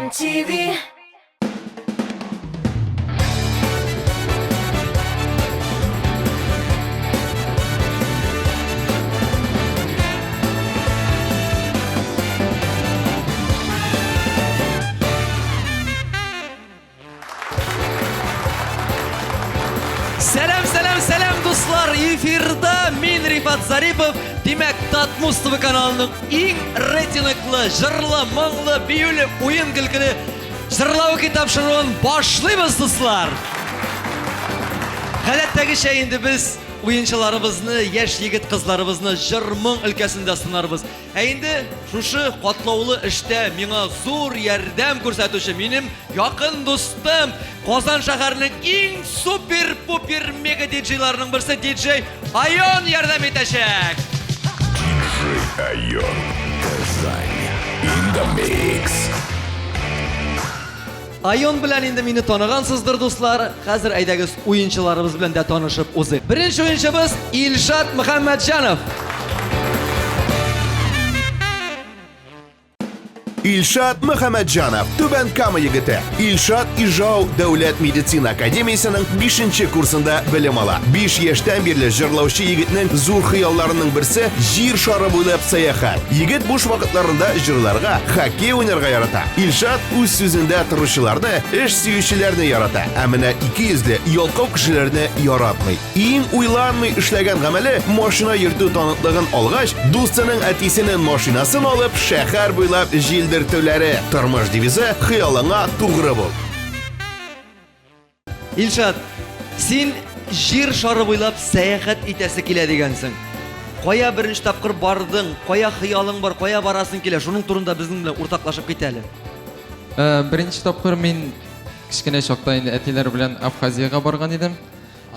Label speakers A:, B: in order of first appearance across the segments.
A: Казан TV.
B: Сәлам, сәлам, сәлам, дуслар! Эфирда мин Рифат Зарипов. Димәк, Татмус ТВ каналының иң рейтинглы, җырлы, моңлы, биюле, уен көлкеле җырлау тапшыруын башлыйбыз, дуслар! Гадәттәгечә инде без уенчыларыбызны, яшь егет-кызларыбызны җыр-моң өлкәсендә сынарбыз. Ә инде шушы катлаулы эштә миңа зур ярдәм күрсәтүче минем якын дустым, Казан шәһәренең иң супер-пупер мега диджейларының берсе диджей Айон ярдәм итәчәк.
C: Диджей Айон. Казань. In the mix.
B: Айон белән инде мине таныгансыздыр, дуслар. Хәзер әйдәгез уенчыларыбыз белән дә танышып узыйк. Беренче уенчыбыз Илшат Мөхәммәтҗанов.
C: Илшат Мөхәммәтҗанов, Түбән Кама егете. Илшат Ижау дәүләт медицина академиясенең 5 курсында белем ала. 5 яшьтән бирле җырлаучы егетнең зур хыялларының берсе җир шары буйлап сәяхәт. Егет буш вакытларында җырларга, хоккей уйнарга ярата. Илшат үз сүзендә торучыларны, эш сөючеләрне ярата. Ә менә икейөзле, ялкау кешеләрне яратмый. Иң уйланмый эшләгән гамәле машина йөртү таныклыгын алгач, дустының әтисенең машинасын алып, шәһәр буйлап җилдертүләре. Тормыш девизы хыялыңа тугры бул.
B: Илшат, син җир шары буйлап сәяхәт итәсе килә дигәнсең. Кая беренче тапкыр бардың, кая хыялың бар, кая барасың килә? Шуның турында безнең белән уртаклашып кит әле.
D: Э, беренче тапкыр мин кечкенә чакта инде әтиләр белән Абхазиягә барган идем.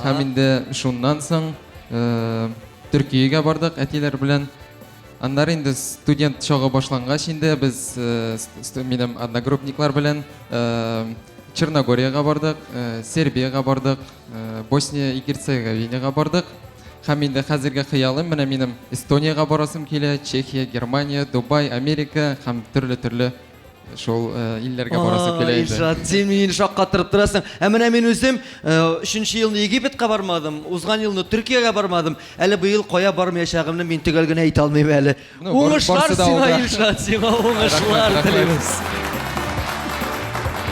D: Һәм инде шуннан соң э, Төркиягә бардык әтиләр белән. Аннары инде студент чагы башлангач инде без э, минем одногруппниклар белән э, Черногориягә бардык, э, Сербиягә бардык, Босния и Герцеговинага бардык. Һәм инде хәзерге хыялым менә минем Эстониягә барасым килә, Чехия, Германия, Дубай, Америка һәм төрле-төрле шул илләргә барасым килә инде.
B: Илшат, син мине шаккатырып торасың. Ә менә мин үзем өченче елны Египетка бармадым, узган елны Төркиягә бармадым. Әле быел кая бармаячагымны мин төгәл генә әйтә алмыйм әле.
D: Ну, бар-
B: Уңышлар
D: барсы да
B: сиңа,
D: алда.
B: Илшат, сиңа уңышлар
D: Рәхмәт, рәхмәт.
B: телибез.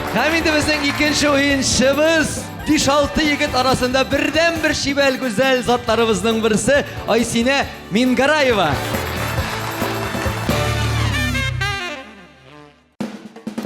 B: Һәм инде безнең икенче уенчыбыз 5-6 егет арасында бердән-бер чибәр гүзәл затларыбызның берсе Айсинә Мингараева.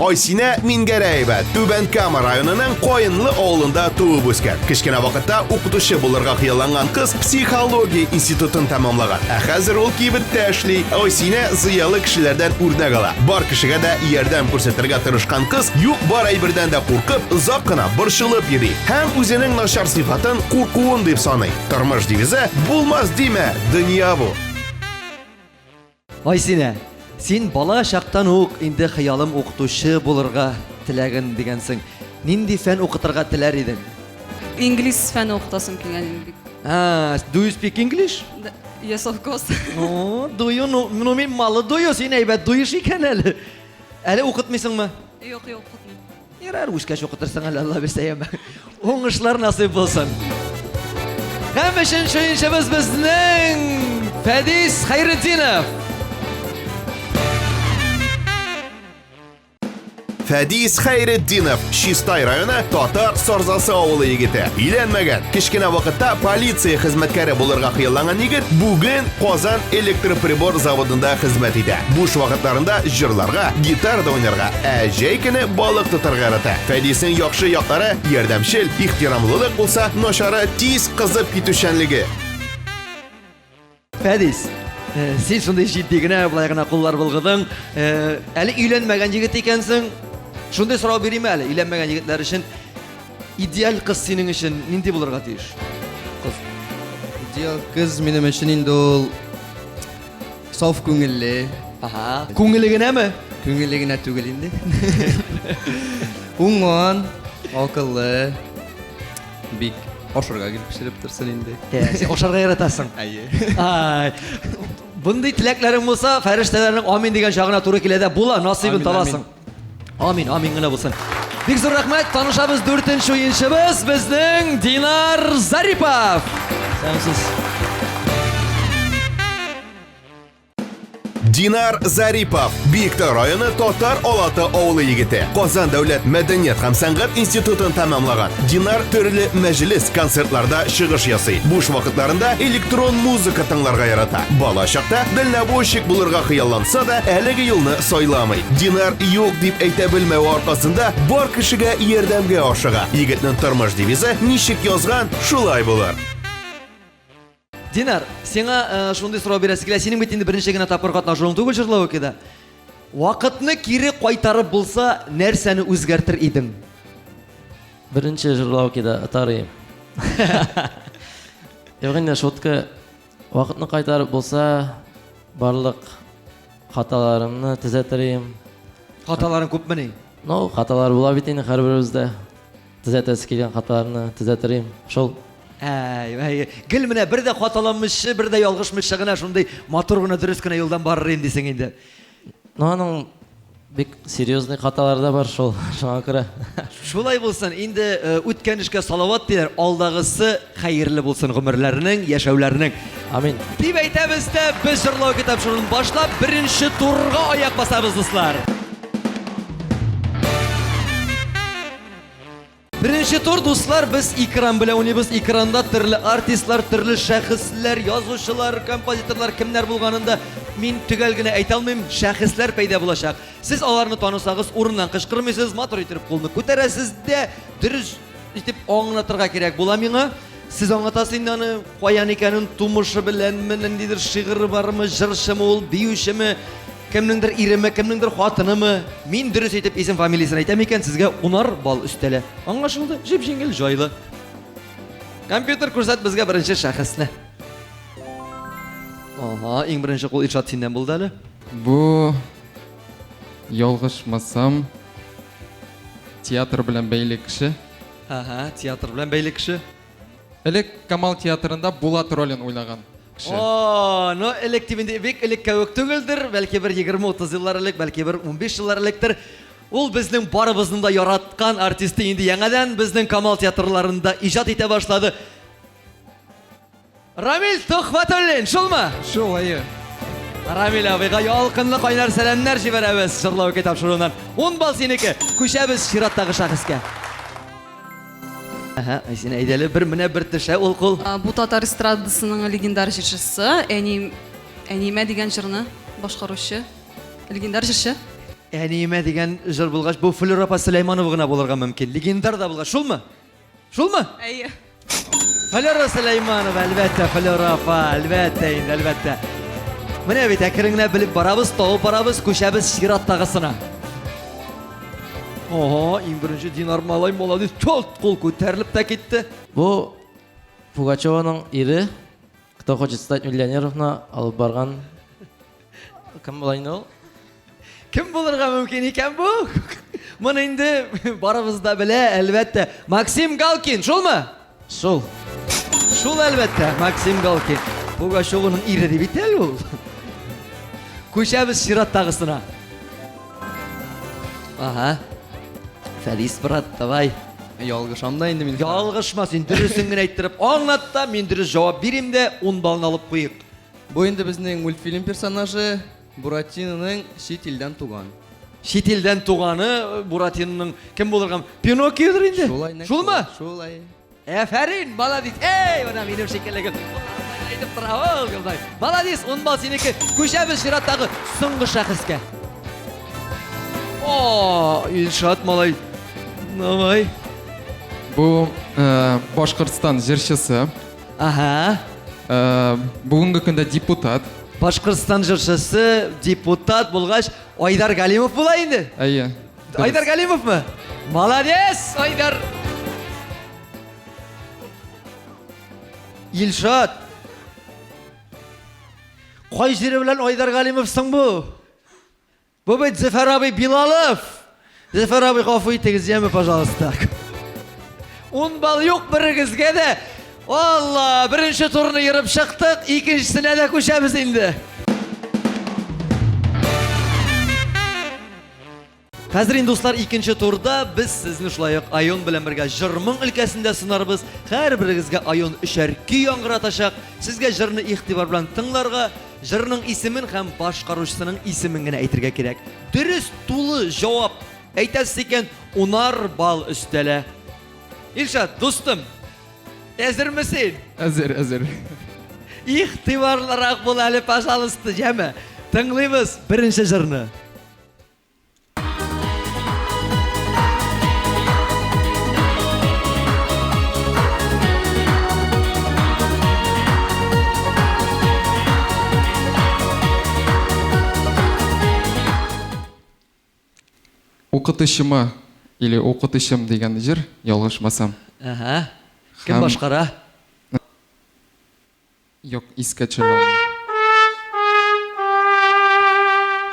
C: Айсинә Мингәрәева Түбән Кама районының Каенлы авылында туып үскән. Кечкенә вакытта укытучы булырга хыялланган кыз психология институтын тәмамлаган. Ә хәзер ул кибеттә эшли. Айсинә зыялы кешеләрдән үрнәк ала. Бар кешегә дә ярдәм күрсәтергә тырышкан кыз юк-бар әйбердән дә куркып, озак кына борчылып йөри. Һәм үзенең начар сыйфатын куркуын дип саный. Тормыш девизы «Булмас димә, дөнья бу».
B: Айсинә, син бала чактан ук инде хыялым укытучы булырга теләген дигәнсең. Нинди фән укытырга теләр идең?
E: Инглиз фәне укытасым килгән инде бик.
B: А, do you speak English?
E: Да, Yes, of course.
B: Ну, do you, ну, ну мин малы do you, син әйбәт дуешь икән әле. Әле укытмыйсыңмы?
E: Юк, юк, укытмыйм.
B: Ярар, үскәч укытырсың әле, Алла бирсә, яме. Уңышлар насыйп булсын. Һәм өченче уенчыбыз безнең Фәдис Хәйретдинов.
C: Фәдис Хәйретдинов, Чистай районы Татар Сарзасы авылы егете. Өйләнмәгән. Кечкенә вакытта полиция хезмәткәре булырга хыялланган егет бүген Казан электроприбор заводында хезмәт итә. Буш вакытларында җырларга, гитарада уйнарга, ә җәй көне балык тотарга ярата. Фәдиснең яхшы яклары ярдәмчел, ихтирамлылык булса, начары тиз кызып китүчәнлеге.
B: Фәдис, э, син шундый җитди генә, болай гына куллар болгыдың. Э, әле өйләнмәгән егет икәнсең. Шундый сорау бирим әле, өйләнмәгән егетләр өчен идеаль кыз синең өчен нинди булырга тиеш? Кыз.
F: Идеаль кыз минем өчен инде ул саф күңелле.
B: Ага. Күңеле генәме?
F: Күңеле генә түгел инде. Уңган, акыллы, бик ашарга килеп пешереп торсын инде.
B: Ә, син ашарга яратасың.
F: Әйе.
B: Ай. Бундый теләкләрең булса, фәрештәләрнең амин дигән чагына туры килә дә була, насыйбын
F: Амин,
B: табасың. Амин, амин гына булсын. Бик зур рәхмәт. Танышабыз дүртенче уенчыбыз безнең Динар Зарипов. Сәламсез.
C: Динар Зарипов, Биектау районы Татар Алаты авылы егете. Казан дәүләт мәдәният һәм сәнгать институтын тәмамлаган. Динар төрле мәҗлес, концертларда чыгыш ясый. Буш вакытларында электрон музыка тыңларга ярата. Бала чакта дальнобойщик булырга хыялланса да, әлеге юлны сайламый. Динар юк дип әйтә белмәве аркасында бар кешегә ярдәмгә ашыга. Егетнең тормыш девизы ничек язган, шулай булыр.
B: Динар, сиңа э, шундый сорау бирәсе килә. Синең бит инде беренче генә тапкыр катнашуың түгел җырлау-кида. Вакытны кире кайтарып булса, нәрсәне үзгәртер идең?
A: Беренче җырлау-кида отар идем. Юк инде, шутка. Вакытны кайтарып булса, барлык хаталарымны төзәтер идем.
B: Хаталарың күпмени?
A: Ну, хаталар була бит инде һәрберебездә. Төзәтәсе килгән хаталарны төзәтер идем. Шул.
B: Әй, әй, гел менә бер дә хаталанмыйча, бер дә ялгышмыйча гына шундый матур гына, дөрес кенә юлдан барыр идем дисең инде.
A: Ну, аның бик серьезный хаталары да бар шул, шуңа күрә.
B: Шулай булсын, инде э, үткән эшкә салават диләр, алдагысы хәерле булсын гомерләрнең, яшәүләрнең.
A: Амин.
B: Дип әйтәбез дә, без җырлау китапчыгын башлап, беренче турга аяк басабыз, дуслар. Беренче тур, дуслар, без экран белән уйныйбыз. Экранда төрле артистлар, төрле шәхесләр, язучылар, композиторлар кемнәр булганын да мин төгәл генә әйтә алмыйм. Шәхесләр пәйда булачак. Сез аларны танысагыз, урыннан кычкырмыйсыз, матур итеп кулны күтәрәсез дә, дөрес итеп аңлатырга кирәк була миңа. Сез аңлатасыз инде аны, каян икәнен, тумышы беләнме, ниндидер шигыре бармы, җырчымы ул, биючеме, кемнеңдер иреме, кемнеңдер хатынымы. Мин дөрес итеп исем фамилиясен әйтәм икән, сезгә унар балл өстәлә. Аңлашылды? Җеп-җиңел, җайлы. Компьютер күрсәт безгә беренче шәхесне. Ага, иң беренче кул Илшат синнән булды әле.
D: Бу ялгышмасам, театр белән бәйле кеше.
B: Ага, театр белән бәйле кеше.
D: Элек Камал театрында Булат ролен уйнаган кеше.
B: О, ну элек дип инде бик элеккә үк түгелдер, бәлки бер 20-30 еллар элек, бәлки бер 15 еллар электер. Ул безнең барыбызның да яраткан артисты инде яңадан безнең Камал театрларында иҗат итә башлады. Рамил Төхвәтуллин, шулмы?
D: Шул, әйе.
B: Рамил абыйга ялкынлы кайнар сәламнәр җибәрәбез Җырлау китап тапшыруыннан. 10 балл синеке. Күчәбез чираттагы шәхескә. Әһә, син әйдәле, бер менә бер төшә ул кул.
E: Бу татар эстрадасының легендар җырчысы, әнием, әниемә дигән җырны башкаручы, легендар җырчы.
B: Әниемә дигән җыр булгач, бу Флюра апа Сөләйманова гына булырга мөмкин. Легендар да булгач, шулмы? Шулмы?
E: Әйе.
B: Флера Сөләйманова, әлбәттә, Флера апа, әлбәттә инде, әлбәттә. Менә бит әкрен генә белеп барабыз, табып барабыз, күчәбез чираттагысына. Ого, иң беренче Динар малай, молодец, чолт кул күтәрелеп тә китте.
A: Бу Пугачеваның ире, Кто хочет стать миллионеровны алып барган кем була инде ул?
B: Кем булырга мөмкин икән бу? Моны инде барыбыз да белә, әлбәттә. Максим Галкин, шулмы?
A: Шул.
B: Шул әлбәттә, Максим Галкин. Пугачеваның ире дип бит әле ул. Күчәбез чираттагысына. Ага. Фәлис брат, давай.
F: Ялгышам да инде мин.
B: Ялгышма, син дөресен генә әйттереп аңлат та, мин дөрес җавап бирим дә, 10 баллны алып куйыйк.
F: Бу инде безнең мультфильм персонажы Буратиноның чит илдән туган.
B: Чит илдән туганы Буратиноның кем булырга? Пиноккиодыр инде.
F: Шулай, нәкъ
B: Шулмы?
F: Шулай.
B: Әфәрин, молодец. Эй, менә минем шикелле гел. Әйтеп тора ул, Гөлнай. Молодец, 10 балл синеке. Күчәбез чираттагы соңгы шәхескә. О, Илшат малай. Давай.
D: Бу э, Башкортстан җырчысы.
B: Ага.
D: Э, бүгенге көндә депутат.
B: Башкортстан җырчысы, депутат булгач, Айдар Галимов була инде.
D: Әйе.
B: Айдар Галимовмы? Молодец, Айдар. Илшат. Кай җире белән Айдар Галимов соң бу? Бу бит Зөфәр абый Билалов. Зөфәр абый, гафу итегез, яме, пожалуйста. Ун балл юк берегезгә дә. Алла, беренче турны ерып чыктык, икенчесенә дә күчәбез инде. Хәзер инде, дуслар, икенче турда без сезне шулай ук Айон белән бергә җыр-моң өлкәсендә сынарбыз. Һәрберегезгә Айон өчәр көй яңгыратачак. Сезгә җырны игътибар белән тыңларга, җырның исемен һәм башкаручысының исемен генә әйтергә кирәк. Дөрес, тулы җавап әйтәсез икән, унар балл өстәлә. Илшат, дустым, әзерме син?
D: Әзер, әзер.
B: Игътибарлырак бул әле, пожалуйста, яме. Тыңлыйбыз беренче җырны.
D: Укытучыма или укытучым дигән җыр, ялгышмасам.
B: Әһә. Кем башкара?
D: Юк, искә төшерә алмыйм.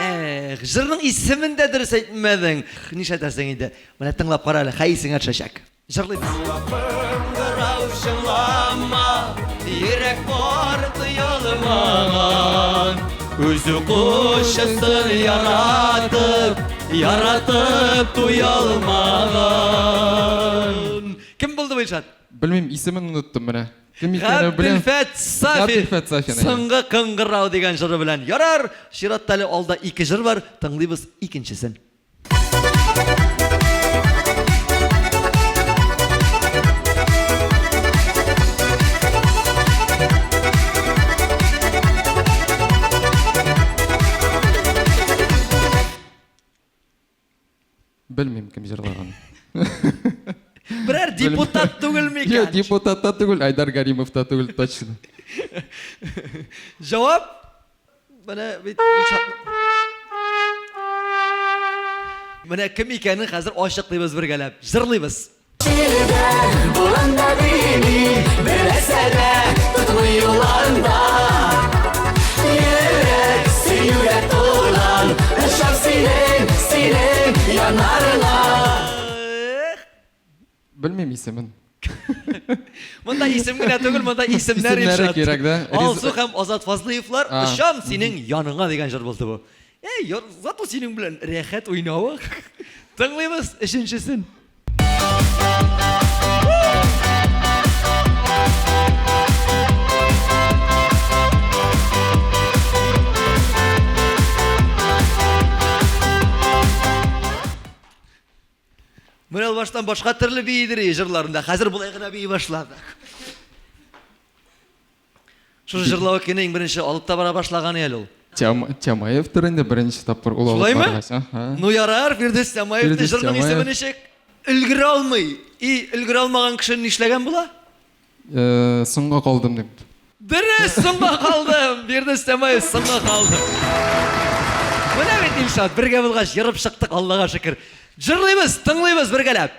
B: Эх, җырның исемен дә дөрес әйтмәдең. Нишләтәсең инде? Менә тыңлап кара әле, хәй исеңә төшәчәк. Җырлыйбыз. Кыңгырау чыңлама, йөрәк бар тоялмаган. Үз укучысын яратып, яратып туялмаган. Кем булды бу, Илшат?
D: Белмим, исемен оныттым менә. Кем икәнен беләм.
B: Габделфәт Сафин.
D: Габделфәт Сафин.
B: Соңгы кыңгырау дигән җыры белән. Ярар, чиратта әле алда ике җыр бар, тыңлыйбыз икенчесен.
D: Белмим, кем җырлаган.
B: Берәр депутат түгел микән?
D: Юк, депутат та түгел, Айдар Гаримов та түгел, точно.
B: Җавап? Менә бит Менә кем икәнен хәзер ачыклыйбыз бергәләп. Җырлыйбыз.
G: Буранда бими, бер нәрсә дә тотмый юлларында. Йөрәк сөюгә тулган, очам синең, синең яннарыңа.
D: Белмим исемен.
B: Монда исем генә түгел, монда исемнәр
D: Исемнәре кирәк, да?
B: Алсу һәм Азат Фазлыевлар Очам синең яныңа дигән җыр булды бу. Әй, зато синең белән рәхәт уйнавы. Тыңлыйбыз өченчесен. Менә ул баштан башка төрле биидер җырларында. Хәзер болай гына бии башлады. Шушы җырлау көйне иң беренче алып та бара башлаган әле ул.
D: Тямаевтыр инде беренче тапкыр ул алып баргач.
B: Ну ярар, Фирдүс Тямаев җырның исеме ничек? Өлгерә алмый. И өлгерә алмаган кеше нишләгән була?
D: Э, соңга калдым дип.
B: Дөрес, соңга калдым. Фирдүс Тямаев соңга калды. Менә бит Илшат, бергә булгач ерып чыктык, Аллага шөкер. Җырлыйбыз, тыңлыйбыз бергәләп.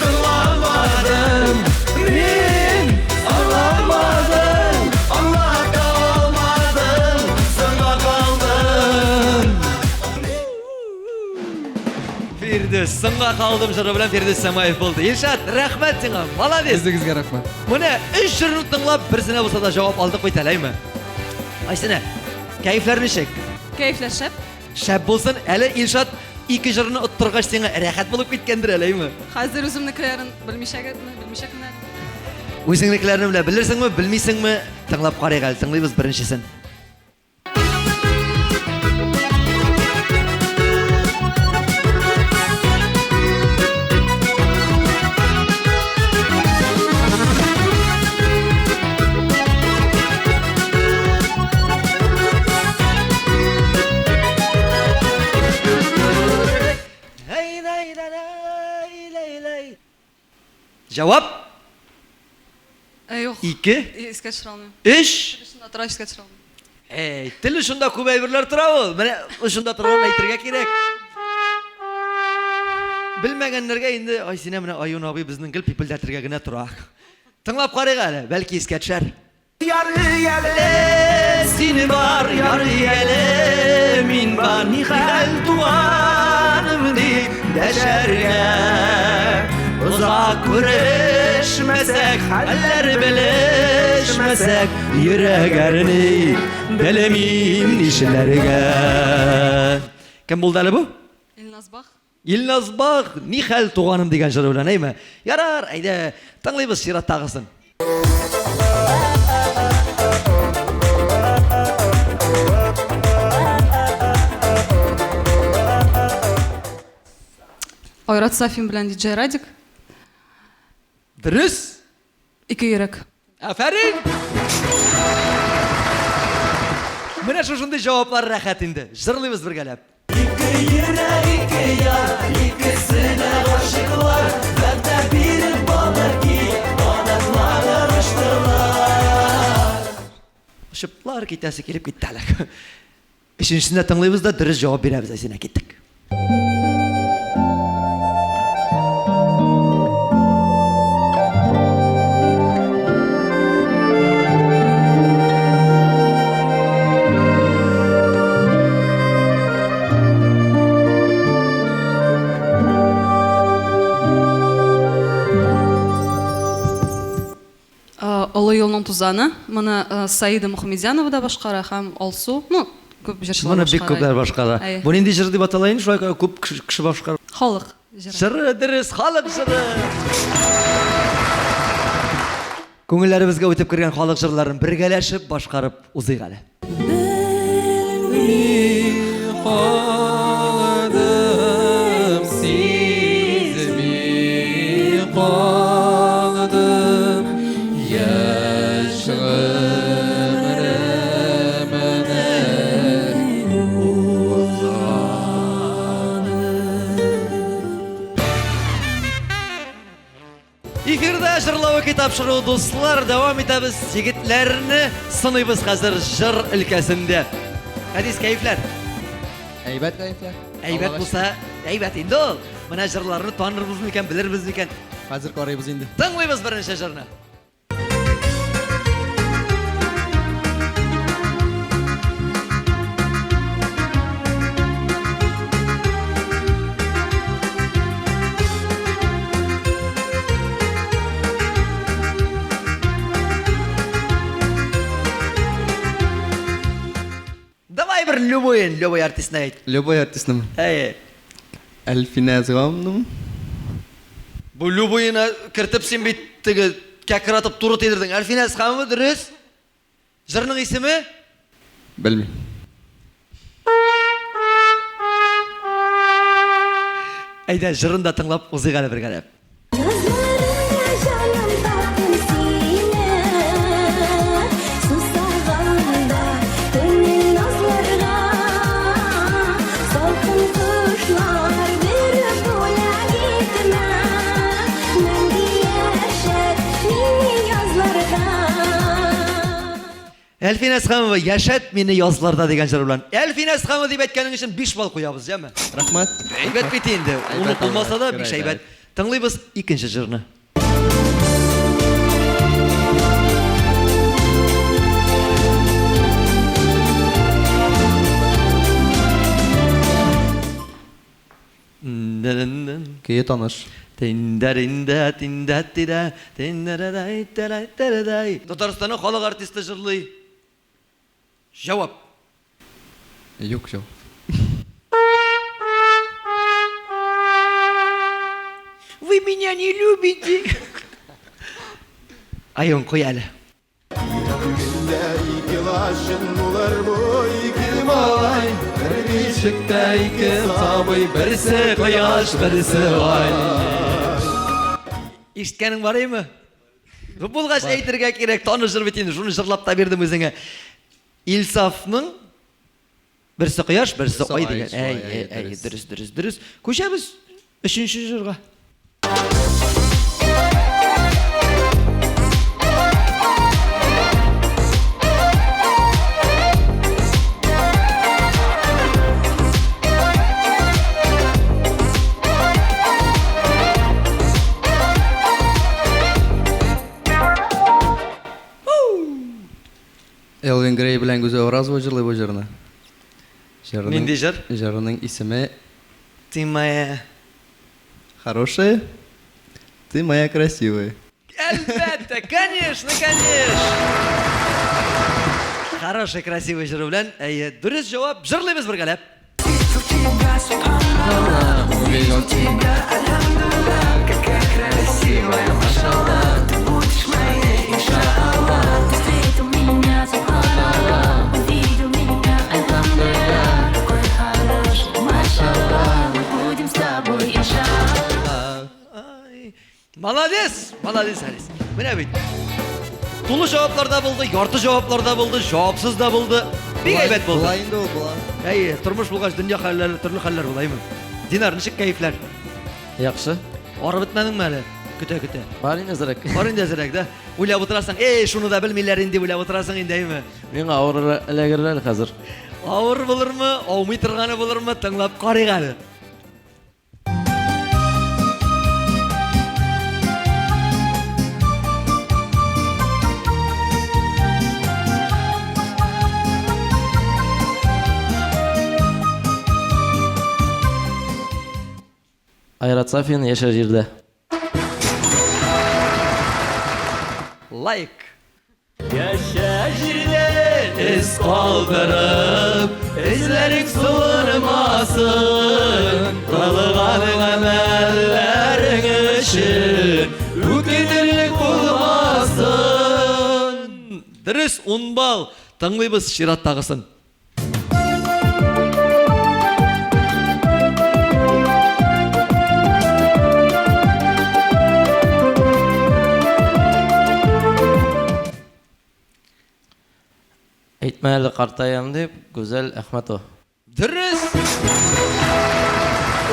B: Тыңламадым, мин аңламадым, аңлата алмадым, соңга калдым. Фирдүс, соңга калдым җыры белән Фирдүс Самаев булды. Илшат, рәхмәт сиңа, молодец.
D: Үзегезгә рәхмәт.
B: Менә өч җырны тыңлап, берсенә булса да җавап алдык бит әле, әйме? Айсенә, кәефләр ничек?
E: Кәефләр шәп.
B: Шәп булсын, әле Илшат ике җырны оттыргач сиңа рәхәт булып киткәндер әле, әйме?
E: Хәзер үземнекеләрен белмичә белмичә кенә.
B: Үзеңнекеләрне белә белерсеңме, белмисеңме? Тыңлап карыйк әле, тыңлыйбыз беренчесен. Җавап?
E: Э, юк.
B: Ике.
E: Искә төшерә алмыйм.
B: Өч.
E: Тел очында тора, искә төшерә алмыйм.
B: Әй, тел очында күп әйберләр тора ул. Менә очында торганын әйтергә кирәк. Белмәгәннәргә инде Айсинә менә Аюн абый безнең гел пипелдәтергә генә тора. Тыңлап карыйк әле, бәлки искә төшәр. Ярый әле син бар, ярый әле мин бар, нихәл туганым дип дәшәргә. Озак күрешмәсәк, хәлләр белешмәсәк, йөрәк әрни, белмим нишләргә. Кем булды әле бу? Илназ Бах, ни хәл туганым дигән җыры белән, әйме? Ярар, әйдә, тыңлыйбыз чираттагысын.
E: Айрат Сафин белән диджей Радик.
B: Дөрес!
E: Ике йөрәк.
B: Афәрин! Менә шушындый җаваплар рәхәт инде. Җырлыйбыз бергәләп.
G: Ике йөрәк, ике яр, икесе дә гашыйклар, вәгъдә биреп батыр ки, канатларын ачтылар.
B: Очыплар китәсе килеп китте әле. Өченчесен дә тыңлыйбыз да дөрес җавап бирәбез, Айсинә, киттек.
E: Олы юлның тузаны. Моны Саида Мухаметзянова да башкара һәм Алсу, ну, күп җырчылар
B: Моны бик күпләр башкара.
E: Әйе.
B: Бу нинди җыр дип атала инде, шулай күп кеше башкара.
E: Халык җыры.
B: Җыры дөрес, халык җыры. Күңелләребезгә үтеп кергән халык җырларын бергәләшеп башкарып узыйк әле.
D: Белми калдым, сизми калдым, яшь гомеремнең узганын.
B: Эфирда җырлавы тапшыруы, дуслар, дәвам итәбез. Егетләрне сыныйбыз хәзер җыр өлкәсендә. Хәдис, кәефләр?
F: Әйбәт кәефләр.
B: Әйбәт булса, әйбәт инде ул. Менә җырларны танырбыз микән, белербез микән?
F: Хәзер карыйбыз инде.
B: Тыңлыйбыз беренче җырны. Давай бер любой, любой артистны әйт.
F: Любой артистны.
B: Әйе.
F: Әлфинә Әзгамовнамы?
B: Бу любойына кертеп син бит теге кәкратып туры тидердең. Әлфинә Әсхамова дөрес. Җырның исеме?
F: Белмим.
B: Әйдә, җырын да тыңлап узыйк әле бергәләп.
H: Язларымда җаным таптым сине, Сусаганда күңел назларга, Салкын кышлар биреп бүләк итмә, Мәңге яшәт мине язларда.
B: Әлфинә Әсхәмова, Яшәт мине язларда дигән җыр белән. Әлфинә Әсхәмова дип әйткәнең өчен 5 балл куябыз, яме?
F: Рәхмәт.
B: Әйбәт бит инде. Уны булмаса да 5 әйбәт. Тыңлыйбыз икенче җырны.
F: Көе таныш.
B: Татарстанның халык артисты җырлый. Җавап.
F: Юк җавап.
B: Вы меня не любите. Айон, куй әле.
C: Йөрәгемдә ике лачын булыр бу ике малай. Бер бишектә ике сабый,
B: берсе кояш, берсе ай. Ишеткәнең бар име? Булгач әйтергә кирәк, таныш җыр бит инде, шуны җырлап та бирдем үзеңә. Илсафның Берсе кояш, берсе ай дигән. Әй, әй, әй, дөрес, дөрес, дөрес. Күчәбез өченче җырга.
F: Элвин Грей белән Гүзәл Уразова җырлый бу җырны. Җырының,
B: Нинди җыр?
F: Җырының исеме
B: Ты моя
F: хорошая, ты моя красивая.
B: Әлбәттә, конечно, конечно. Хороший, красивый җыры белән, әйе, дөрес җавап, җырлыйбыз бергәләп.
D: Увидел
G: нашел тебя, Альхамдулилля. Какая красивая, машалла. Ты будешь моей, иншалла.
H: Ты встретил меня, субханаллах, увидел меня, альхамдулилля. Какой хороший, машалла, мы будем с тобой, иншалла.
B: Ай, Молодец, молодец, Алис. Менә бит. Тулы җаваплар да булды, ярты җаваплар да булды, җавапсыз да булды. Бик әйбәт булды.
F: Була инде ул, була.
B: Әйе, тормыш булгач дөнья хәлләре, төрле хәлләр була, әйме? Динар, ничек кәефләр?
A: Яхшы.
B: Арып бетмәдеңме әле? Көтә-көтә.
A: Бар инде әзрәк.
B: Бар инде әзрәк, да? Уйлап утырасың, эй, шуны да белмиләр инде, уйлап утырасың инде, әйме?
A: Миңа авыр эләгер әле хәзер.
B: Авыр булырмы, аумый торганы булырмы, тыңлап карыйк әле.
A: Айрат Сафин яшәр җирдә.
B: Лайк. Яшә җирдә эз калдырып, эзләрең суырмасын. Кылган гамәлләрең өчен үкенерлек булмасын. Дөрес, 10 балл. Тыңлыйбыз чираттагысын.
A: Әйтмә әле картаям дип, Гүзәл Әхмәтова.
B: Дөрес!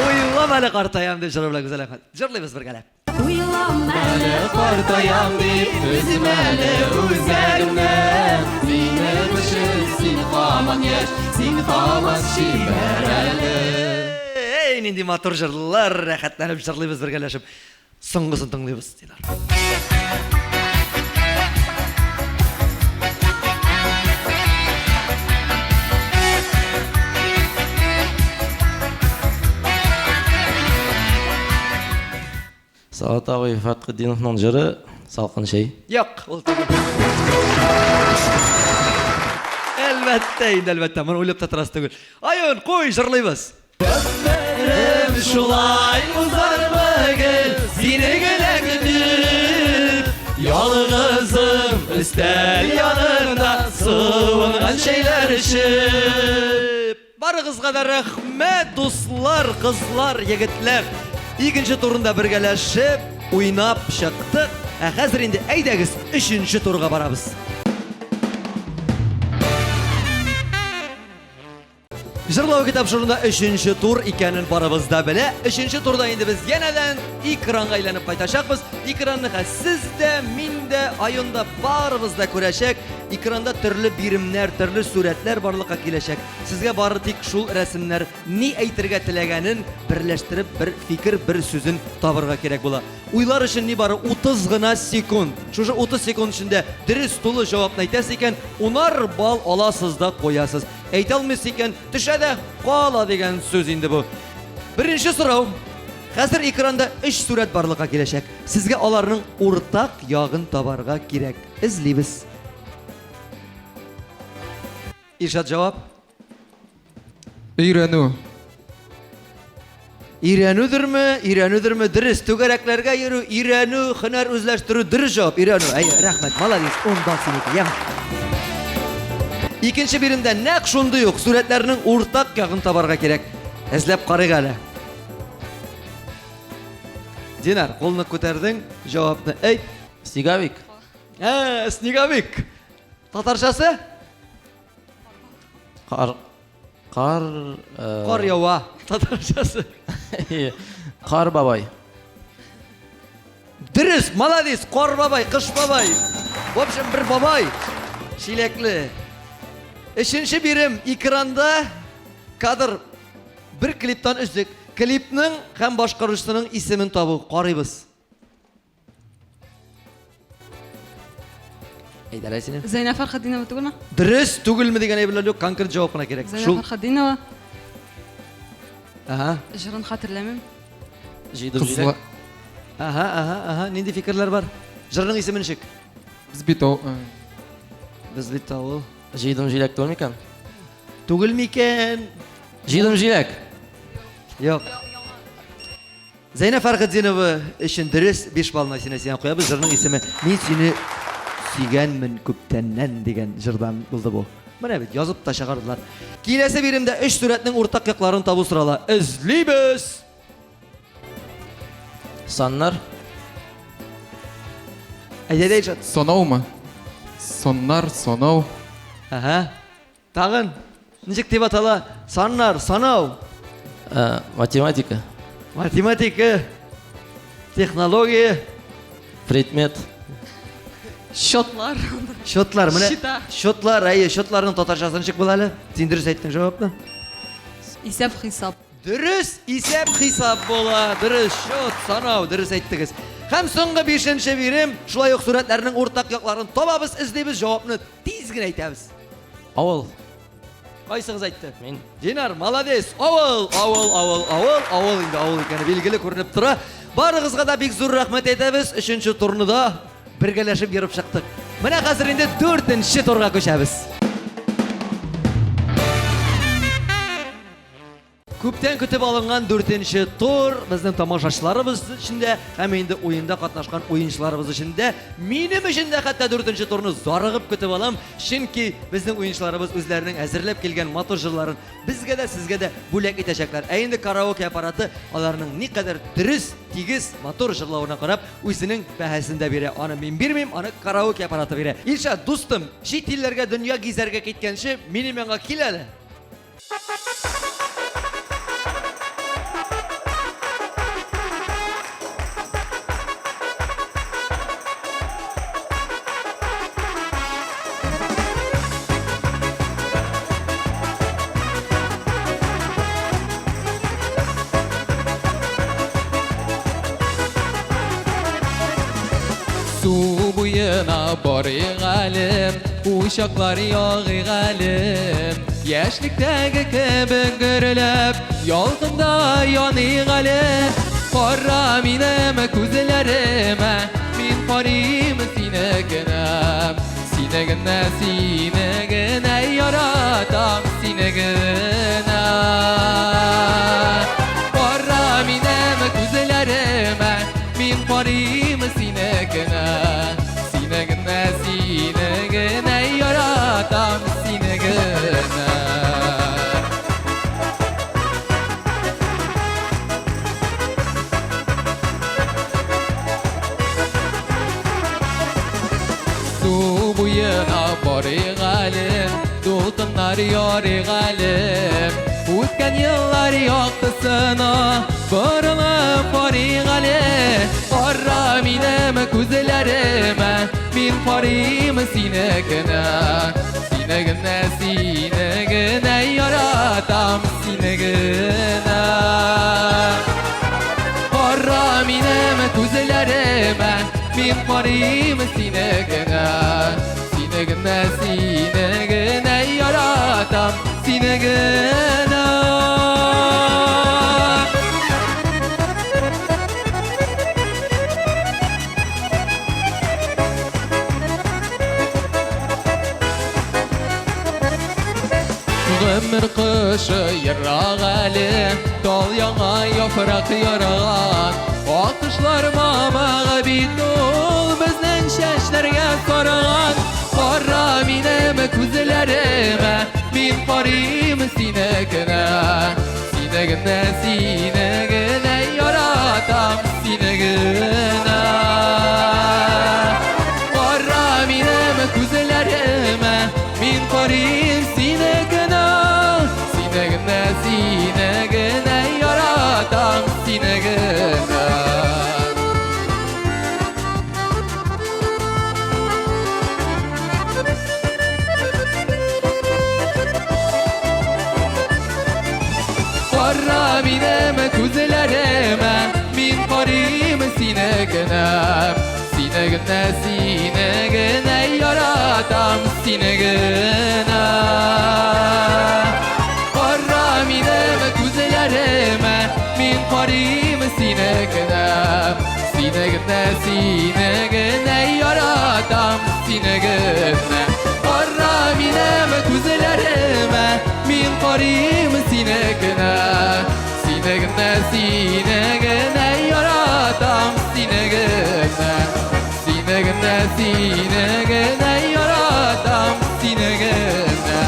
B: Уйлам әле картаям дип җыры белән Гүзәл Әхмәт. Җырлыйбыз бергәләп.
H: Уйлам әле
G: Картаям дип өзем әле үзәгемне. Минем өчен син һаман яшь, син һаман чибәр әле.
B: Эй, нинди матур җырлар, рәхәтләнеп җырлыйбыз бергәләшеп. Соңгысын тыңлыйбыз, Динар.
A: Салат абый Фәтхетдиновның җыры Салкын чәй.
B: Юк, ул түгел. Әлбәттә, инде әлбәттә, моны уйлап та торасы түгел. Айон, куй, җырлыйбыз. Гомерем шулай узармы гел, сине генә көтеп. Ялгызым өстәл янында суынган чәйләр эчеп. Барыгызга да рәхмәт, дуслар, кызлар, егетләр. Икенче турында бергәләшеп, уйнап чыктык. Ә хәзер инде әйдәгез өченче турга барабыз. Җырлау китапшырында өченче тур икәнен барыбыз да белә. Өченче турда инде без янәдән экранга әйләнеп кайтачакбыз. Экранны хәзер сез дә, мин дә, Айон да барыбыз да күрәчәк. Экранда төрле биремнәр, төрле сурәтләр барлыкка киләчәк. Сезгә бары тик шул рәсемнәр ни әйтергә теләгәнен берләштереп бер фикер, бер сүзен табырга кирәк була. Уйлар өчен нибары 30 гына секунд. Шушы 30 секунд эчендә дөрес тулы җавапны әйтәсез икән, унар балл аласыз да куясыз. Әйтә алмыйсыз икән, төшә дә кала дигән сүз инде бу. Беренче сорау. Хәзер экранда 3 сурәт барлыкка киләчәк. Сезгә аларның уртак ягын табарга кирәк. Эзлибез. Илшат җавап.
D: Өйрәнү.
B: Өйрәнүдерме, өйрәнүдерме? Дөрес, түгәрәкләргә йөрү, өйрәнү, һөнәр үзләштерү, дөрес җавап, өйрәнү. Әйе, рәхмәт, молодец, 10 балл синеке, яме. Икенче биремдә нәкъ шундый ук сурәтләрнең уртак ягын табарга кирәк. Эзләп карыйк әле. Динар, кулны күтәрдең, җавапны әйт.
A: Снеговик.
B: Ә, снеговик. Татарчасы?
A: Кар кар
B: Кар ява. Татарчасы.
A: Кар бабай.
B: Дөрес, молодец, кар бабай, кыш бабай. В общем, бер бабай. Чиләкле. Өченче бирем экранда кадр бер клиптан өзек. Клипның һәм башкаручысының исемен табу. Карыйбыз. Әйдә, сине.
E: Зәйнәб Фәрхетдинова түгелме?
B: Дөрес түгелме дигән әйберләр юк, конкрет җавап кына кирәк.
E: Зәйнәб
B: Шул.
E: Фәрхетдинова
B: Ага.
E: җырын хәтерләмим.
A: Җыйдым
D: Кызла.
A: җиләк.
B: Ага, ага, ага. Нинди фикерләр бар? Җырның исеме ничек?
D: Без бит о-
B: Без бит авыл.
A: Җыйдым җиләк түгел микән?
B: Түгел микән?
A: Җыйдым җиләк.
B: Юк. Зәйнә Фәрхетдинова өчен дөрес 5 баллны сине сиңа куябыз. Җырның исеме Мин сине сөйгәнмен күптәннән дигән җырдан булды бу. Менә бит язып та чыгардылар. Киләсе биремдә өч сурәтнең уртак якларын табу сорала. Эзлибез!
A: Саннар.
B: Әйдә, Илшат.
D: Сонаумы? Соннар, сонау.
B: Ага. Тагын ничек дип атала? Саннар, санау.
A: Э, математика.
B: Математика. Технология.
A: Предмет.
E: Счетлар.
B: Счетлар, менә.
E: Счета.
B: Счетлар, әйе, счетларның татарчасы ничек була әле? Син дөрес әйттең җавапны.
E: Исәп хисап.
B: Дөрес исәп-хисап була. Дөрес счет, санау, дөрес әйттегез. Һәм соңгы бишенче бирем, шулай ук сурәтләрнең уртак якларын табабыз, эзлибез, җавапны тиз генә әйтәбез.
A: Авыл.
B: Кайсыгыз әйтте?
A: Мин.
B: Динар, молодец. Авыл, авыл, авыл, авыл, авыл инде авыл икәне билгеле күренеп тора. Барыгызга да бик зур рәхмәт әйтәбез. Өченче турны да бергәләшеп ерып чыктык. Менә хәзер инде дүртенче турга күчәбез. Күптән көтеп алынган дүртенче тур безнең тамашачыларыбыз өчен дә һәм инде уенда катнашкан уенчыларыбыз өчен дә, минем өчен дә хәтта дүртенче турны зарыгып көтеп алам, чөнки безнең уенчыларыбыз үзләренең әзерләп килгән матур җырларын безгә дә, сезгә дә бүләк итәчәкләр. Ә инде караоке аппараты аларның никадәр дөрес, тигез, матур җырлавына карап, үзенең бәһасен дә бирә. Аны мин бирмим, аны караоке аппараты бирә. Илшат, дустым, чит илләргә дөнья гизәргә киткәнче, минем янга кил әле.
G: Су буена барыйк әле, Учаклар ягыйк әле. Яшьлектәге кебек гөрләп, Ялкында яныйк әле. Кара минем күзләремә, Мин карыйм сине генә. Сине генә, сине генә яратам, сине генә. Кара минем күзләремә, Мин карыйм сине генә. Сине генә, сине генә яратам, сине генә. Су буена барыйк әле, дулкыннар ярыйк әле. Үткән еллар яктысына борылып карыйк әле. Кара минем күзләремә, мин карыйм сине генә. Сине генә, сине генә яратам, сине генә. Кара минем күзләремә, мин карыйм сине генә. Сине генә, сине генә яратам, сине генә. Гомер кышы ерак әле, тал яңа яфрак ярган. Акышлар мамыгы бит ул безнең чәчләргә сарган. Кара минем күзләремә, мин карыйм сине генә. Сине генә, сине генә яратам, сине генә. Кара минем күзләремә, мин карыйм сине генә. Сине генә, сине генә яратам, сине генә. Кара минем күзләремә, мин карыйм сине генә. Сине генә, сине генә яратам, сине генә. Кара минем күзләремә, мин карыйм сине генә. Сине генә, сине генә яратам, сине генә. Кара минем күзләремә, мин карыйм сине генә. Сине генә, сине генә
D: сине генә, сине генә, сине генә яратам, сине генә,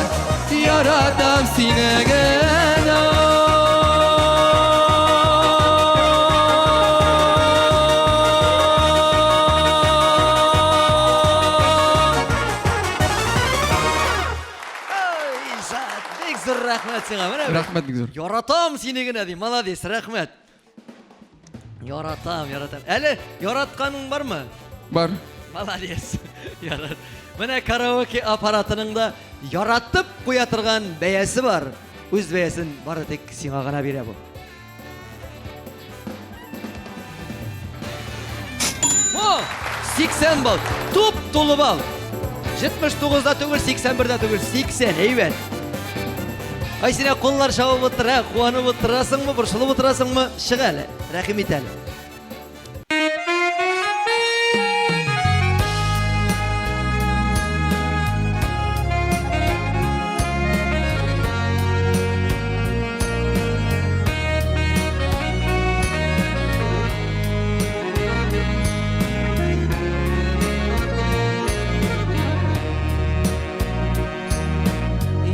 D: яратам сине генә.
B: Илшат, бик зур рәхмәт сиңа. Менә
D: Рәхмәт бик зур.
B: Яратам сине генә ди. Молодец, рәхмәт. Яратам, яратам. Әле яратканың бармы?
D: Бар.
B: Молодец. Ярат. Менә караоке аппаратының да яратып куя торган бәясе бар. Үз бәясен бары тик сиңа гына бирә бу. О, 80 балл. Туп тулы балл. 79 да түгел, 81 дә түгел, 80. Әйбәт. Ай сине куллар чабып утыра, куанып утырасыңмы, борчылып утырасыңмы? Чык әле, рәхим ит әле.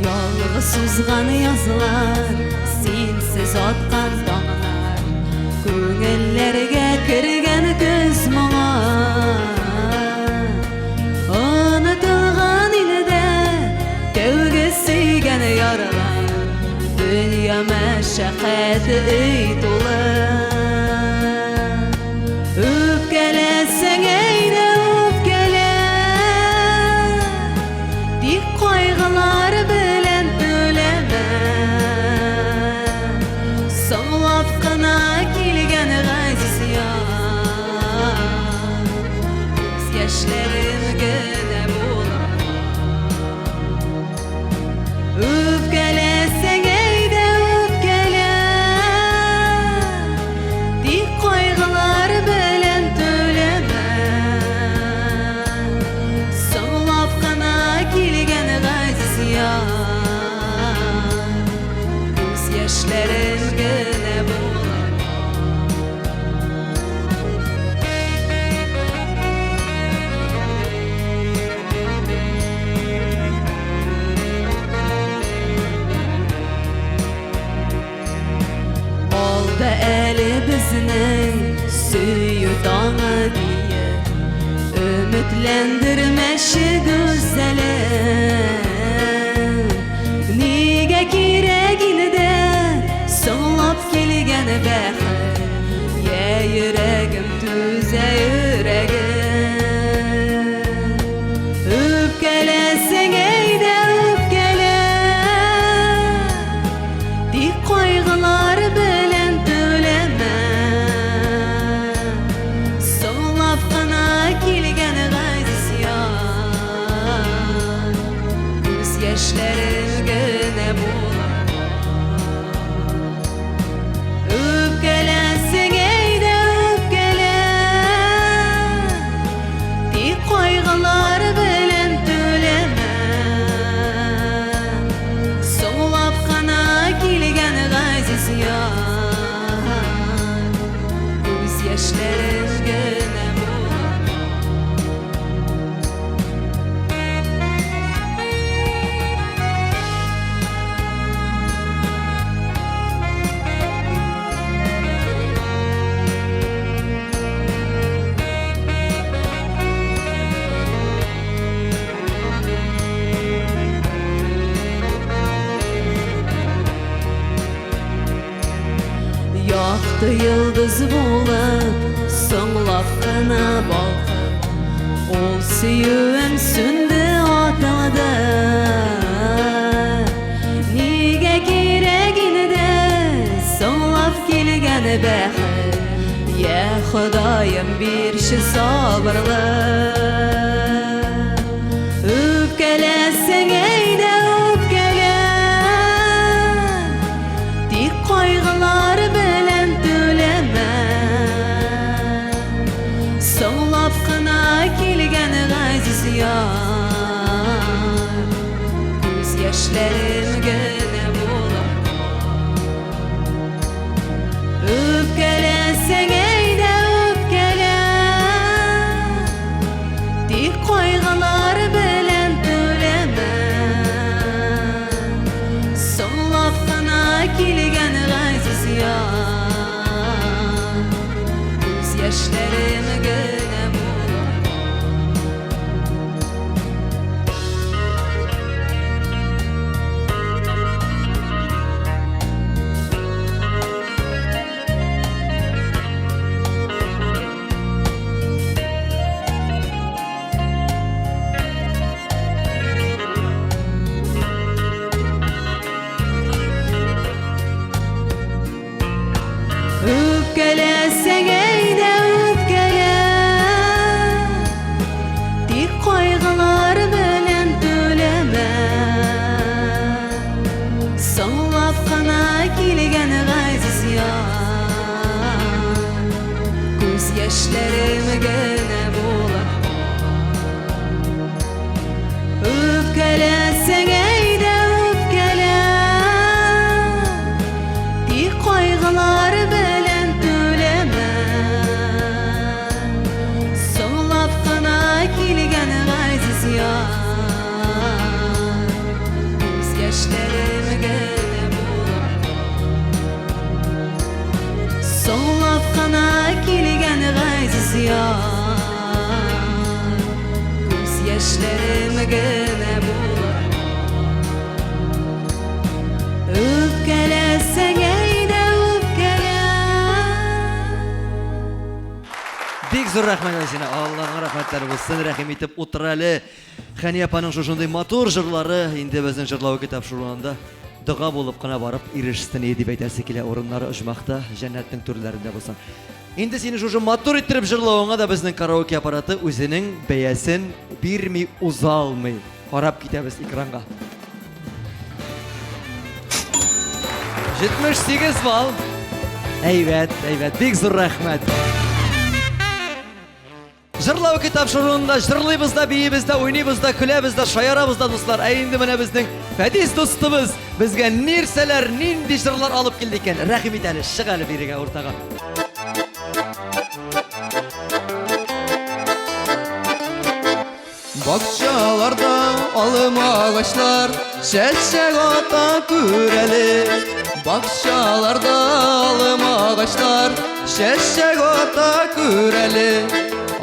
G: Ялгыз узган язлар, синсез аткан таңнар, Күңелләргә кергән көз моңы. Онытылган илдә тәүге сөйгән ярлар, Дөнья мәшәкате өй тулы. Үпкәләсәң әйдә үпкәлә, Тик кайгылар белән түләмә. Соңлап кына килгән газиз яр, Күз яшьләрем генә булыр. Үпкәләсәң әйдә үпкәлә, Тик кайгылар белән түләмә. Соңлап кына килгән газиз яр, Күз яшьләрем генә булыр. Алда әле безнең сөю таңы диеп Өметләндермәче гүзәлем. Нигә кирәк инде соңлап килгән бәхет? Йә йөрәгем түзә йөрәгем. Үпкәләсәң әйдә үпкәлә, Тик кайгылар белән түләмә. Соңлап кына килгән газиз яр, Күз яшьләрем генә булыр. Үпкәләсәң әйдә үпкәлә, Тик кайгылар белән түләмә. Соңлап кына килгән газиз яр, Күз яшьләрем генә булыр. Якты йолдыз булып, соңлап кына балкып, Ул сөюем сүнде атылды. Нигә кирәк инде соңлап килгән бәхет? Йә Ходаем бирче сабырлык. Үпкәләсәң әйдә үпкәлә, Тик кайгылар белән түләмә. Соңлап кына килгән газиз яр, Күз яшьләрем генә булыр. Үпкәләсәң әйдә үпкәлә,
E: Үпкәләсәң әйдә үпкәлә Тик кайгылар белән түләмә Соңлап кына килгән газиз яр Күз яшьләрем генә булып Үпкәләсәң әйдә үпкәлә Тик кайгылар белән түләмә Соңлап кына килгән газиз яр Күз яшьләрем генә булып Соңлап кына килгән газиз яр Күз яшьләрем генә булып Үпкәләсәң әйдә үпкәлә
B: Бик зур рәхмәт Айсина. Аллаһның рәхмәтләре булсын. Рәхим итеп утыр әле. Хәния апаның шушындый матур җырлары инде безнең җырлау тапшыруында дога булып кына барып ирешсен дип әйтәсе килә. Урыннары оҗмахта, җәннәтнең түрләрендә булсын. Инде сине шушы матур иттереп җырлавыңа да безнең караоке аппараты үзенең бәясен бирми уза алмый. Карап китәбез экранга. 78 балл. Әйбәт, әйбәт. Бик зур рәхмәт. Җырлау тапшыруында җырлыйбыз да, биибез дә, уйныйбыз да, көләбез дә, шаярабыз да, дуслар. Ә инде менә безнең Фәдис дустыбыз безгә нәрсәләр, нинди җырлар алып килде икән? Рәхим ит әле, чык әле бирегә уртага.
F: Бакчаларда алма агачлар чәчәк ата күр әле. Бакчаларда алма агачлар чәчәк ата күр әле.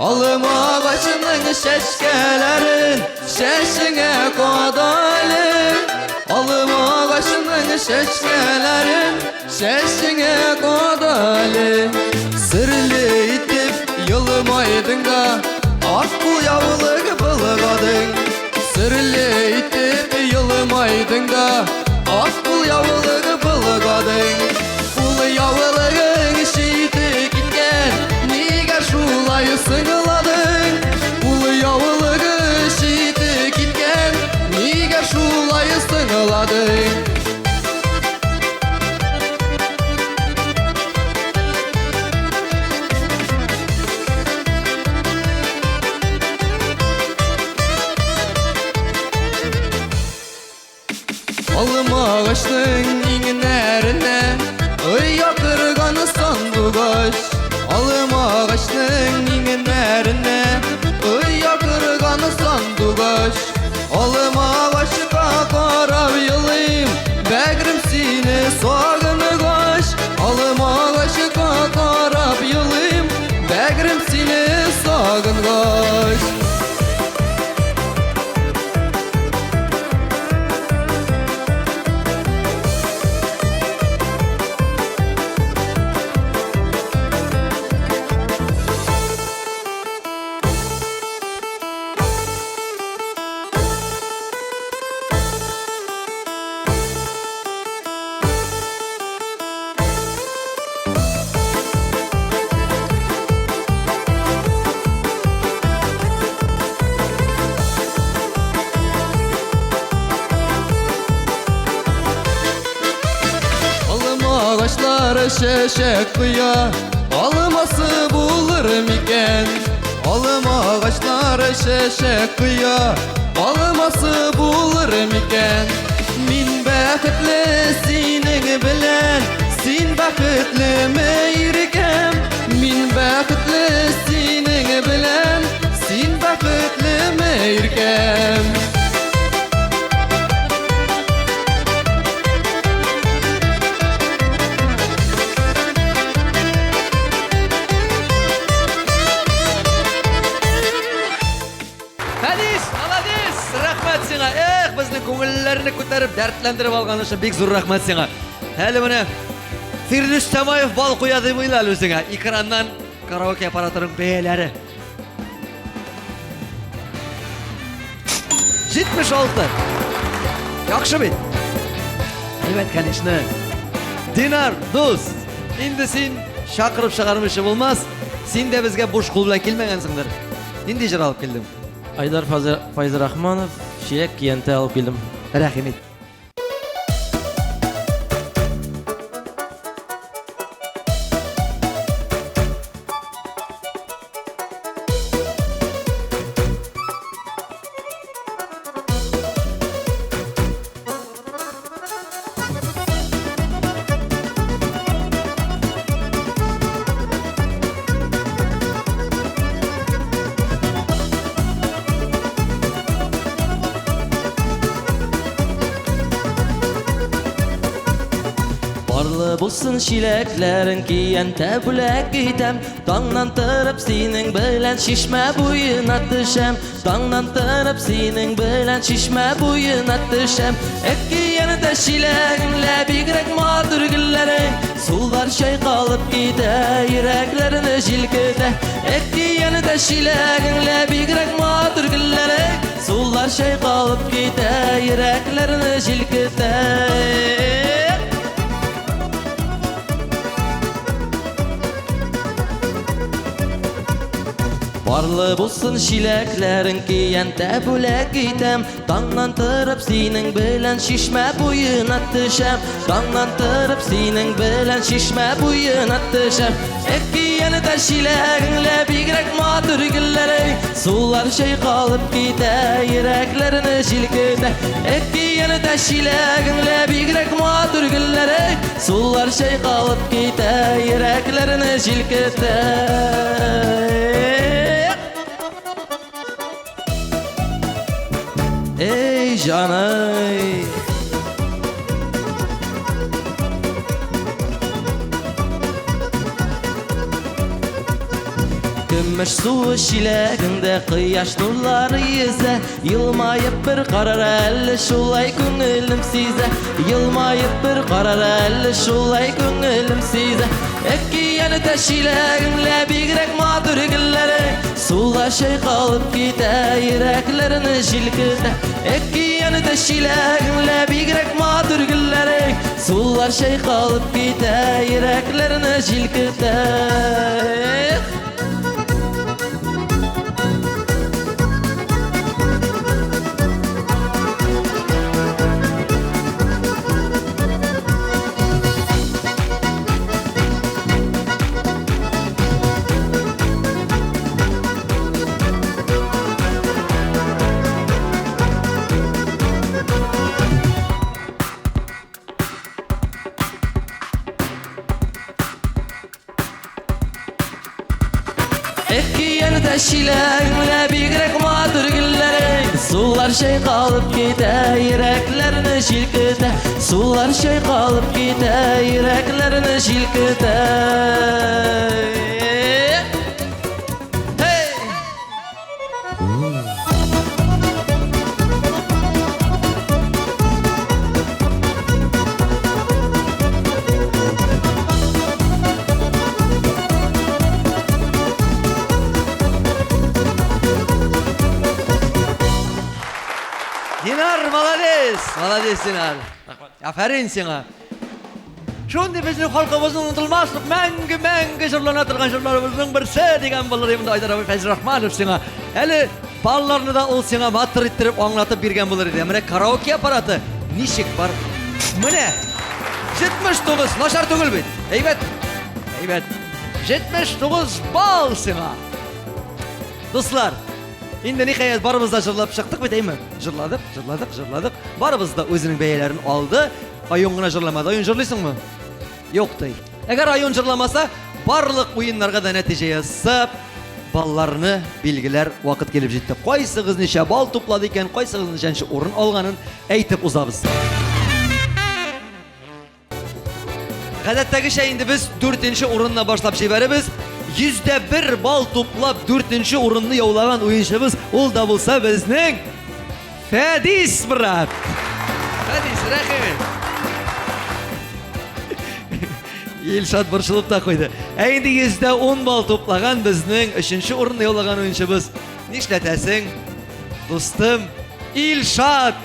F: Алма агачының чәчкәләрен чәчеңә кадале. Алма агачының чәчкәләрен чәчеңә кадале. Серле итеп елмайдың да, ак кулъяулык былгадың. Серле итеп елмайдың да, ак кулъяулык былгадың. Кулъяулыгың чите киткән, нигә шулай сыңладың? Кулъяулыгы чите киткән, нигә шулай сыңладың? Алма агачның иңнәренә оя корган сандугач. Алма агачның иңнәренә оя корган сандугач. Алма агачка карап елыйм, бәгърем сине сагынгач. Алма агачка карап елыйм, бәгърем сине сагынгач. Алма агачлары чәчәк коя, алмасы булыр микән? Алма агачлары чәчәк коя, алмасы булыр микән? Мин бәхетле синең белән, син бәхетлеме, иркәм? Мин бәхетле синең белән, син бәхетлеме, иркәм?
B: Фәдис, молодец! Рәхмәт сиңа. Эх, безнең күңелләрне күтәреп, дәртләндереп алган өчен бик зур рәхмәт сиңа. Әле менә Фирдүс Тямаев бал куя дип уйла әле үзеңә. Экраннан караоке аппаратының бәяләре. 76. Яхшы бит. Әйбәт, конечно. Динар, дус, инде син Чакырып чыгармыйча булмас. Син дә безгә буш кул белән килмәгәнсеңдер. Нинди җыр алып килдең?
A: Айдар Файзрахманов, Чиләк киянтә алып килдем.
B: Рәхим ит.
A: Парлы булсын чиләкләрең, киянтә бүләк итәм. Таңнан торып синең белән чишмә буена төшәм. Таңнан торып синең белән чишмә буена төшәм. Әкиянтә чиләгең лә бигрәк матур гөлләрең. Сулар чайкалып китә, йөрәкләрне җилкетә. Әкиянтә чиләгең лә бигрәк матур гөлләрең. Сулар чайкалып китә, йөрәкләрне җилкетә. Парлы булсын чиләкләрең, киянтә бүләк итәм. Таңнан торып синең белән чишмә буена төшәм. Таңнан торып синең белән чишмә буена төшәм. Әкиянтә чиләгең лә бигрәк матур гөлләрең. Сулар чайкалып китә, йөрәкләрне җилкетә. Әкиянтә чиләгең лә бигрәк матур гөлләрең. Сулар чайкалып китә, йөрәкләрне җилкетә. Эй, җаный! Көмеш суы чиләгеңдә кояш нурлары йөзә. Елмаеп бер карар әле шулай күңелем сизә. Елмаеп бер карар әле шулай күңелем сизә. Әкиянтә чиләгең лә бигрәк матур гөлләрең. Суга чайкалып китә, йөрәкләрне җилкетә. Әкиянтә чиләгең лә бигрәк матур гөлләрең. Сулар чайкалып китә, йөрәкләрне җилкетә. Әкиянтә чиләгең лә бигрәк матур гөлләрең. Сулар чайкалып китә, йөрәкләрне җилкетә. Сулар чайкалып китә, йөрәкләрне җилкетә. Hey!
B: Динар, молодец! Молодец, Динар. Афәрин сиңа. Шундый безнең халкыбызның онытылмаслык мәңге мәңге җырлана торган җырларыбызның берсе дигән булыр инде Айдар абый Фәйзрахманов сиңа. Әле балларны да ул сиңа матур иттереп аңлатып биргән булыр иде. Менә караоке аппараты ничек бар? Менә 79 начар түгел бит. Әйбәт. Әйбәт. 79 балл сиңа. Дуслар, инде ниһаять барыбыз да җырлап чыктык бит, әйме? Җырладык, җырладык, җырладык. Барыбыз да үзенең бәяләрен алды. Айон гына җырламады. Айон җырлыйсыңмы? Юк ди. Әгәр Айон җырламаса, барлык уеннарга да нәтиҗә ясап, балларны билгеләр вакыт килеп җитте. Кайсыгыз ничә балл туплады икән, кайсыгыз ничәнче урын алганын әйтеп узабыз. Гадәттәгечә инде без дүртенче урыннан башлап җибәрәбез. 101 балл туплап дүртенче урынны яулаган уенчыбыз ул да булса безнең Фәдис брат. Фәдис, рәхим ит. Илшат борчылып та куйды. Ә инде 110 балл туплаган безнең өченче урынны яулаган уенчыбыз. Нишләтәсең? Дустым Илшат!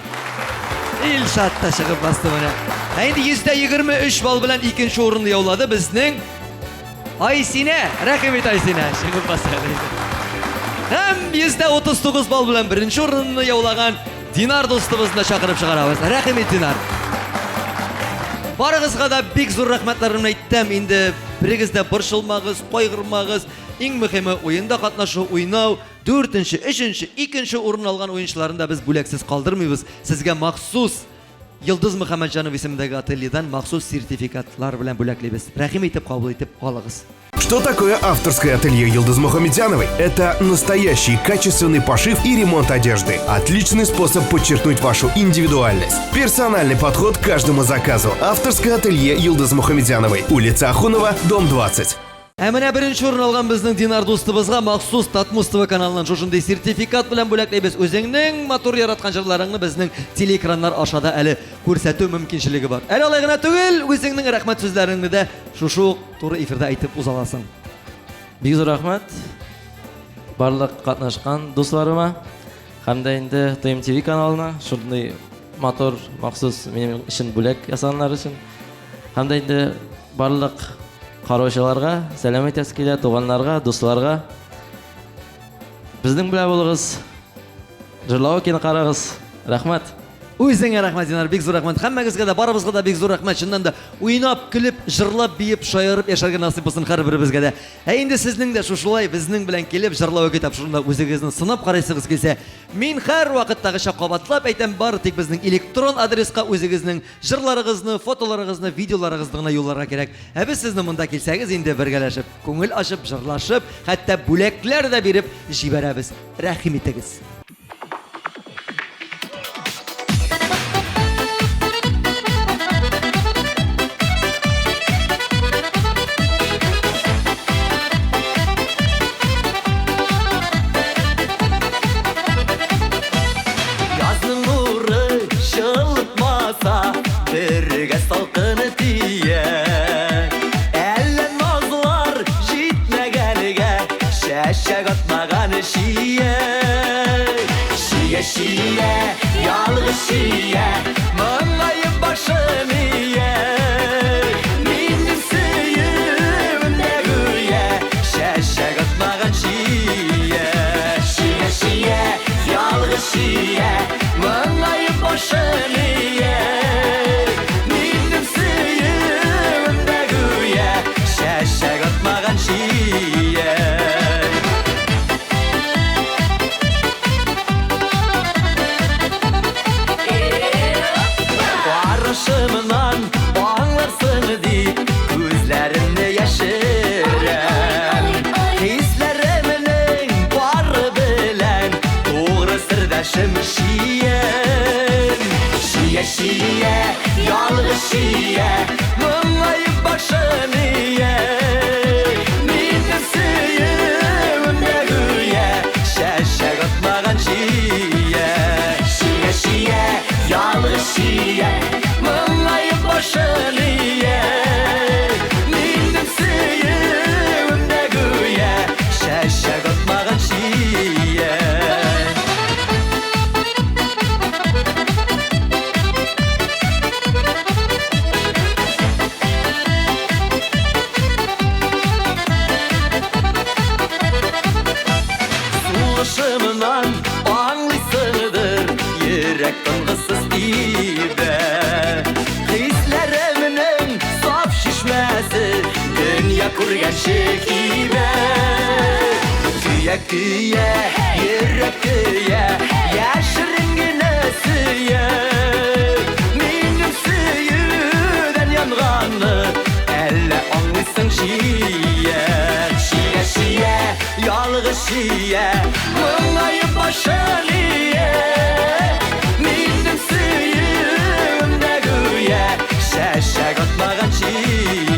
B: Илшат та чыгып басты менә. Ә инде 123 балл белән икенче урынны яулады безнең Айсинә, рәхим ит Айсинә, чыгып бас әле. Һәм 139 балл белән беренче урынны яулаган Динар дустыбызны чакырып чыгарабыз. Рәхим ит, Динар. Барыгызга да бик зур рәхмәтләремне әйттем. Инде берегез дә борчылмагыз, кайгырмагыз. Иң мөһиме уенда катнашу, уйнау. Дүртенче, өченче, икенче урын алган уенчыларны да без бүләксез калдырмыйбыз. Сезгә махсус Йолдыз Мөхәммәтҗанов исемендәге ательедан махсус сертификатлар белән бүләклибез. Рәхим итеп кабул итеп алыгыз.
C: Что такое авторское ателье Йылдыз Мухаметзяновой? Это настоящий качественный пошив и ремонт одежды. Отличный способ подчеркнуть вашу индивидуальность. Персональный подход к каждому заказу. Авторское ателье Йылдыз Мухаметзяновой. Улица Ахунова, дом 20.
B: Ә менә беренче урын алган безнең Динар дустыбызга махсус Татмус ТВ каналыннан шушындый сертификат белән бүләклибез. Үзеңнең матур яраткан җырларыңны безнең телеэкраннар аша да әле күрсәтү мөмкинчелеге бар. Әле алай гына түгел, үзеңнең рәхмәт сүзләреңне дә шушы ук туры эфирда әйтеп уза аласың.
A: Бик зур рәхмәт барлык катнашкан дусларыма һәм дә инде ТМТВ каналына шундый матур махсус минем өчен бүләк ясаганнар өчен. Һәм дә инде барлык караучыларга сәлам әйтәсе килә, туганнарга, дусларга. Безнең белән булыгыз. Җырлау кино карагыз. Рәхмәт.
B: Үзеңә рәхмәт, Динар, бик зур рәхмәт. Һәммәгезгә дә, барыбызга да бик зур рәхмәт. Чыннан да, уйнап, көлеп, җырлап, биеп, шаярып яшәргә насыйп булсын һәрберебезгә дә. Ә инде сезнең дә шушылай безнең белән килеп җырлау тапшыруында үзегезне сынап карыйсыгыз килсә, мин һәрвакыттагыча кабатлап әйтәм, бары тик безнең электрон адреска үзегезнең Җырларыгызны, фотоларыгызны, видеоларыгызны гына юлларга кирәк. Ә без сезне монда килсәгез инде бергәләшеп, күңел ачып, җырлашып, хәтта бүләкләр дә биреп җибәрәбез. Рәхим итегез. Язның нуры чылтмаса, бергә салкын тия. Әллә назлар җитмәгәнгә, чәчәк атмаган чия. Чия, чия, ялгыз чия, моңаеп башын ия. Минем сөюемдә гүя чәчәк атмаган чия. Чия, чия, ялгыз чия, моңаеп башын ия. Минем сөюемдә гүя чәчәк атмаган чия. Карышымнан аңларсың дип, күзләремне яшерәм. Хисләремнең бары белән тугры сердәшем чиям. Чия, чия, ялгыз чия, моңаеп башын ия. Минем сөюемдә гүя чәчәк атмаган чия. Чия, чия, ялгыз чия, моңаеп башын ия. Минем сөюемдә гүя чәчәк атмаган чия. Сулышымнан аңлыйсыңдыр, йөрәк тынгысыз тибә. Хисләремнең саф чишмәсе дөнья күргәнче кибә. Көя, көя, йөрәк көя, яшерен генә сөя. Минем сөюдән янганны әллә аңлыйсың чия. Чия, чия, ялгыз чия, моңаеп башын ия. Минем сөюемдә гүя чәчәк атмаган чия.